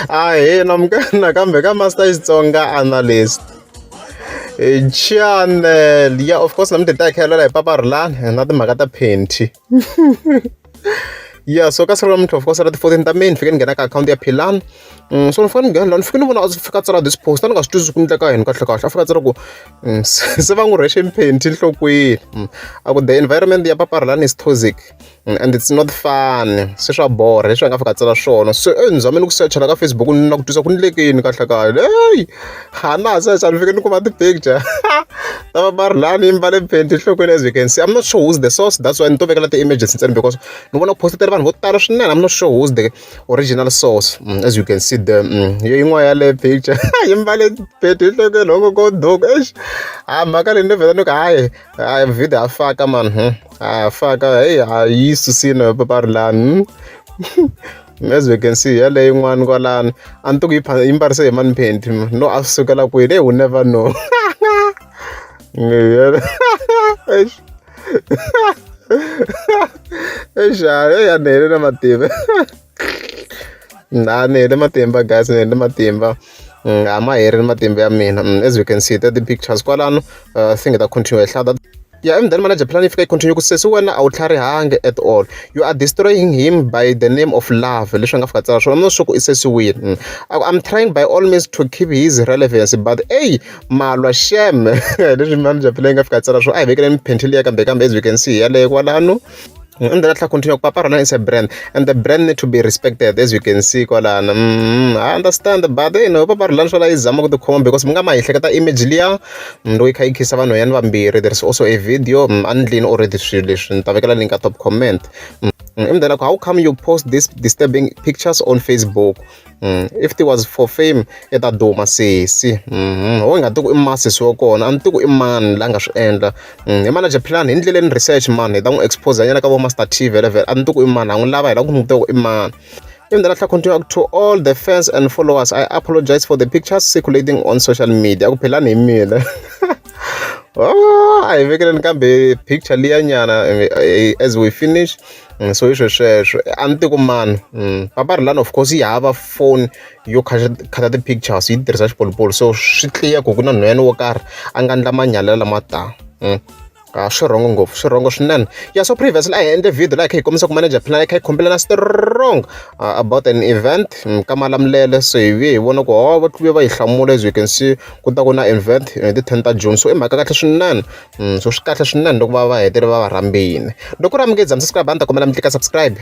Ahee nakambe ka Master Xitsonga Analyst channel ya of course namuntlha hi ta hi kha hi hi Papa Rhulani na timhaka ta Penty ya so ka siku ra namuntlha of course ra ti-14 ta May ni fike ni nghena ka akhawunti ya Philani so ni fika ni nghena la ni fike ni vona a fika tsala this post a ni nga swi twisisi ku endleka yini kahle kahle a fika tsala ku se va n'wi rhwexe Penty enhlokweni a ku the environment ya Papa Rhulani is toxic and it's not fun se swa borha leswi a nga fika a tsala swona se e ni zame ni ku search la ka Facebook ni la ku twisa ku ndleke yini kahle kahle heyi a na ha search ni fike ni kuma ti-picture ta Papa Rhulani yi mbale Penty enhlokweni as you can see I'm not sure who's the source that's why ni to vekela ti-images ntsena because ni vona ku post-tela vanhu vo tala swinene I'm not sure who's the original source as you can see the yo yin'wana ya le picture yi mbale Penty enhlokweni loko ko duku eish a mhaka leyi ni vhela ni ku hayi hayi video ha faka man ha faka heyi a yi susile Papa Rhulani as we can see yaleyo yin'wana kwalano a ni tiku yi mbarise hi mani Penty no a swi sukela kwini hey we never know eish eish hayi a ni hele na matimba a ni hele matimba guys ni hele matimba a ma herile matimba ya mina as we can see ta ti-pictures kwalano I think hi ta continue hi hlaya ya and then manager plan yi fika yi continue ku sesi wena a wu tlharihangi at all you are destroying him by the name of love leswi a nga fika tsala swona I'm not sure ku i sesi wini I'm trying by all means to keep his relevance but ey malwa shem leswi manager plan yi nga fika tsala swona a hi vekeleni Penty liya kambe kambe as we can see yaleyo kwalano and then a tlhela continue ku Papa Rhulani is a brand and the brand need to be respected as you can see kwalano I understand but you know Papa Rhulani swo la yi zama ku tikhoma because mi nga ma hi hleketa image liya loko yi kha yi khisa vanhwanyana vambirhi there is also a video a ni ndlini already swilo leswi ni ta vekela link ka top comment and then how come you post this disturbing pictures on Facebook if it was for fame i ta duma sesi ho hi nga tiku i masesi wa kona a ni tiku i mani la nga swi endla hi manager plan hi ndleleni research man hi ta n'wi expose nyana ka vo Master T vhele vhele a ni tiku i mani ha n'wi lava hi lava ku n'wi tiva ku i mani and then I continue to all the fans and followers I apologize for the pictures circulating on social media ku philani hi mina oh a hi vekeleni kambe picture liya nyana as we finish so hi sweswo a ni tiku mani Papa Rhulani of course yi hava phone yo khata ti-pictures yi tirhisa xipolipoli so swi clear ku ku na nhwanyana wo karhi a nga endla manyala lama ta a swi wrong ngopfu swi wrong swinene ya so previously a hi endle video laha hi kha hi kombisa ku manager plan yi kha yi complain strong about an event ka Malamulele so hi vuye hi vona ku ho va tluve va yi hlamula as you can see ku ta ku na event hi ti 10 ta June so i mhaka kahle swinene so swi kahle swinene loko va va hetele va va rhambile loko ku ri amukeza mi subscribe a ni ta kombela mi tlika subscribe.